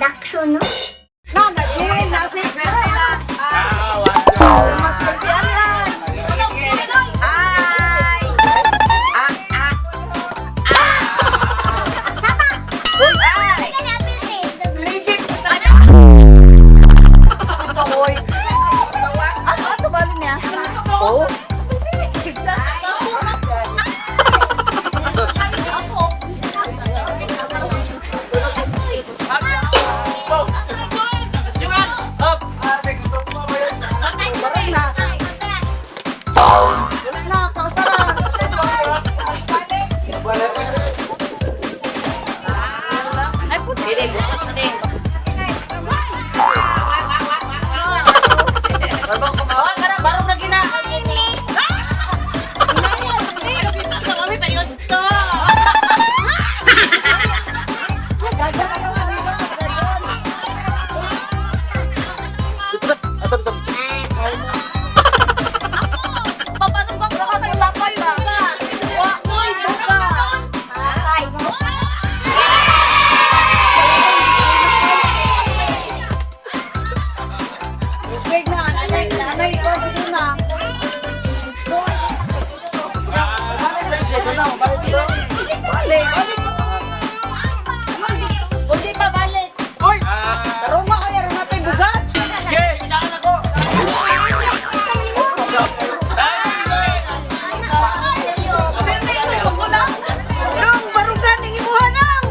Production, no? Na, nag-iin na si sila. Mas lang. Ay! Ah, ah. Saba! Uy, ay! Kaya apil eh. Libit na. Ito, oy. Ano, ano ba niya? Oh? Barang na. Wala na, kausara. Barong na gina. Wait na, nanay, nanay, ikaw siguro na. Balik. Pwede pa balik. Tarong ma kaya rin natin bugas. Nang barugan ng imuha nang.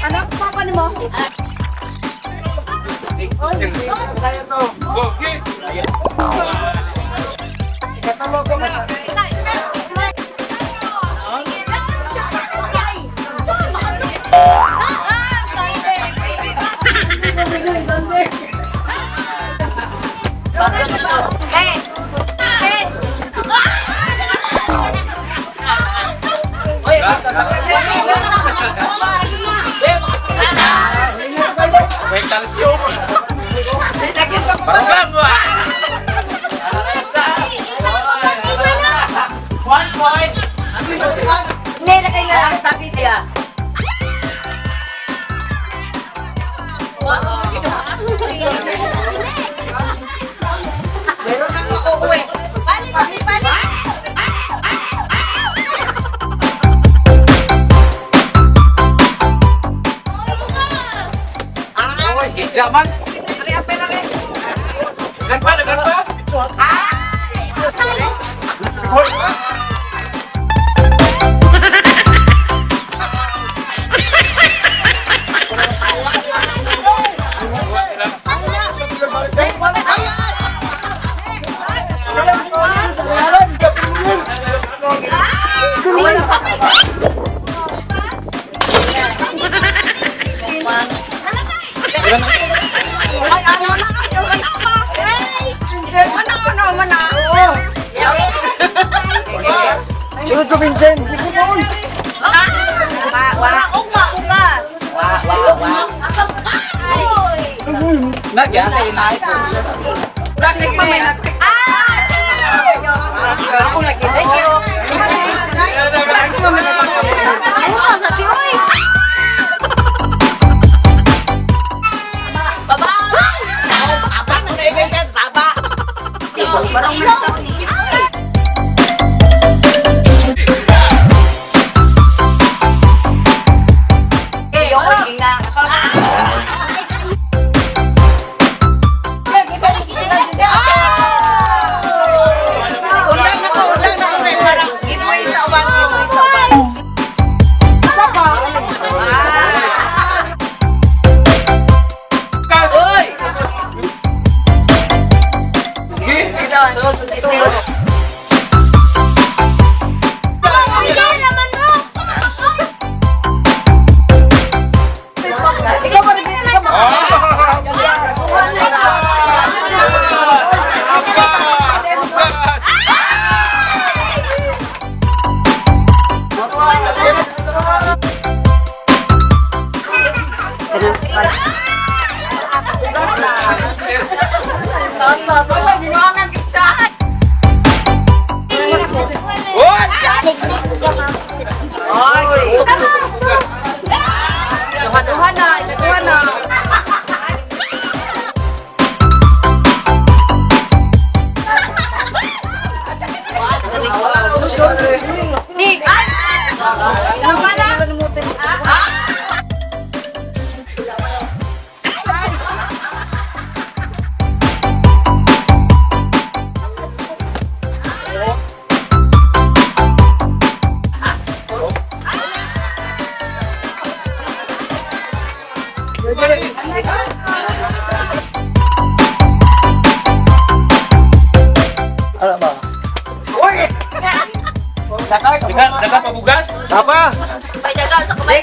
Anak, papa ni mo. May calcium. Barang mo. 1 point. Hindi na kailangan sabi siya. Meron nang mauuwi. Balik kasi balik! Oy, higda man. Ari, apel lang. Gan pa, gan pa. Ay! Hoy. Ay, ano na, ano na, ano na, ano na. Sunod ko, Vincent. Wa, wa. Ugma, ugma. Wa, wa, wa. Nagyan ay na ito. Ah! Ako lagi. Thank you. Ano sa ti oy? Baba. Saba na kay saba. Barong na. Eh, yung ina. Undang na ko, undang na ko. Parang giveaway sa uban, giveaway sa uban. Ah! Uy! Sunod, sunod. Hindi naman. Daga, daga pabugas. Tapa. May daga sa kamay.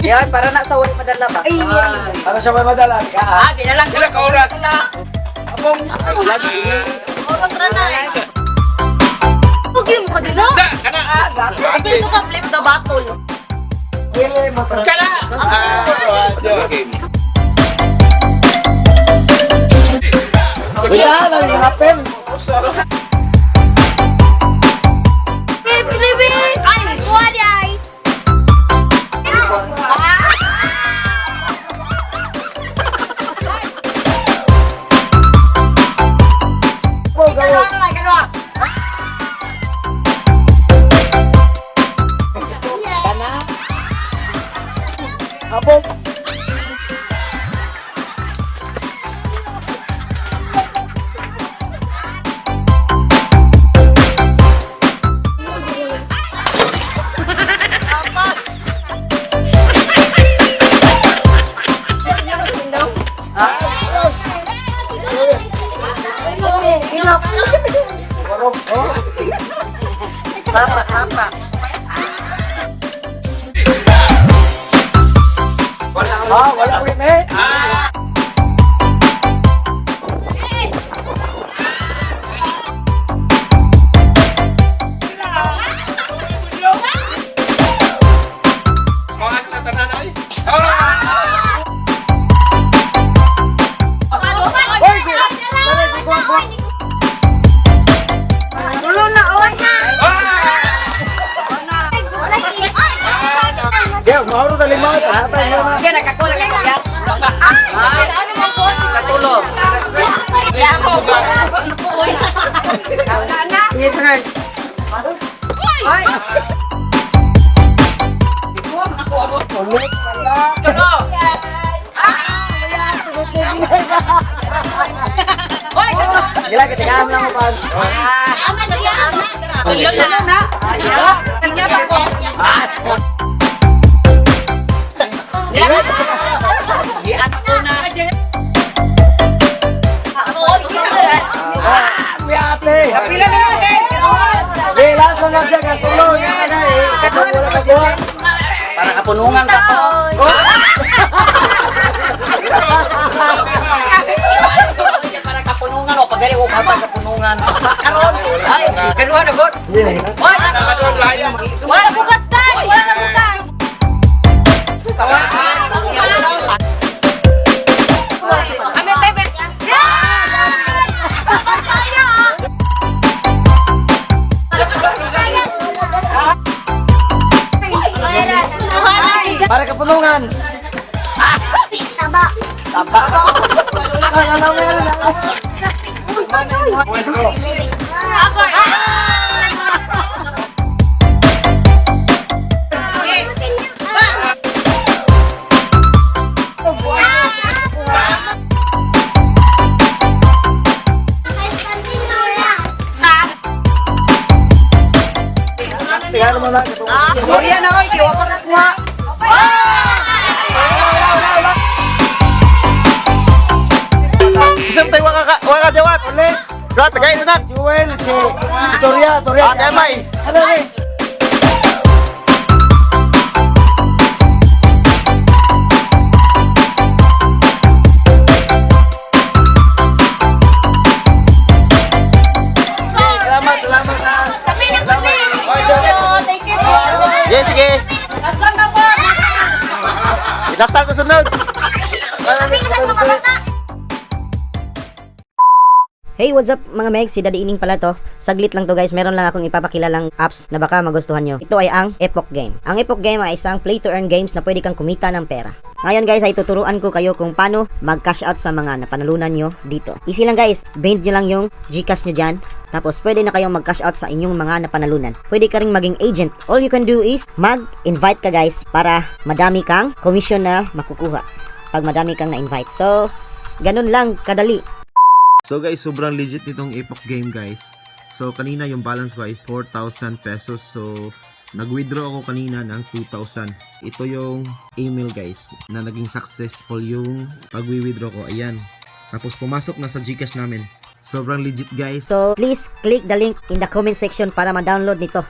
Yan, para na sa wala madala ba? Para sa may madala. Ka. Ah, di na lang. Pila ka oras? Apong. Lagi. Kontra na eh. Huwag mo ka din ah. Da, kana. Apil ka flip the bottle. Dili mo pa. Kana. Ah, okay. Kuya, nang hapel. Ay! Waday! Go, go. Apong. Warong. Oh. Tama, tama. Ah, wala ko eh. Mga sila tanan ay. Ah! Oy, di. Dali, di ko ko. Tulo na, oy. Ah! Yeah, mauro ta lima. Tatay mo na. Yan, nakakula ka kuya. Katulo. Ay! Ulit wala. Tulo. Oy, tulo. Gila kita lang mo pa. Tulo na. Kanya pa ko. Iyan ko na. Ah, kuya ate. Pila na lang kay. Eh, last na lang siya katulo. Yan na eh. Wala ka kuha. Para kapunungan ka to. Para kapunungan o pagari o kapag kapunungan. Karon. Ay, karuha na god. Hindi na. Oy, Nakadon layo. wala bugasan, wala bugasan. Ame tebe. Para kapunungan. Saba. Saba. Ano ano ano. Pwede ko. Tingnan mo na. Gloria na oy, kiwa pa nakuha. Isang tayo waka ka, waka jawat. Ulit. Rat, tagay ito na. Jewel, si Toria, Toria. Ate Amay. Ano rin? Salamat, salamat ha. Thank you. Sige, sige. Nasaan na po? Nasaan? Inasal ko sunod. Hey, what's up mga meg? Si Daddy Ining pala to. Saglit lang to guys, meron lang akong ipapakilalang apps na baka magustuhan nyo. Ito ay ang Epoch Game. Ang Epoch Game ay isang play to earn games na pwede kang kumita ng pera. Ngayon guys ay tuturuan ko kayo kung paano mag-cash out sa mga napanalunan nyo dito. Easy lang guys, bind nyo lang yung Gcash nyo dyan. Tapos pwede na kayong mag-cash out sa inyong mga napanalunan. Pwede ka ring maging agent. All you can do is mag-invite ka guys para madami kang commission na makukuha pag madami kang na-invite. So, ganun lang kadali. So guys, sobrang legit nitong Epoch game guys. So kanina yung balance ko ay 4,000 pesos. So nag-withdraw ako kanina ng 2,000. Ito yung email guys na naging successful yung pag-withdraw ko. Ayan. Tapos pumasok na sa GCash namin. Sobrang legit, guys. So, please click the link in the comment section para ma-download nito.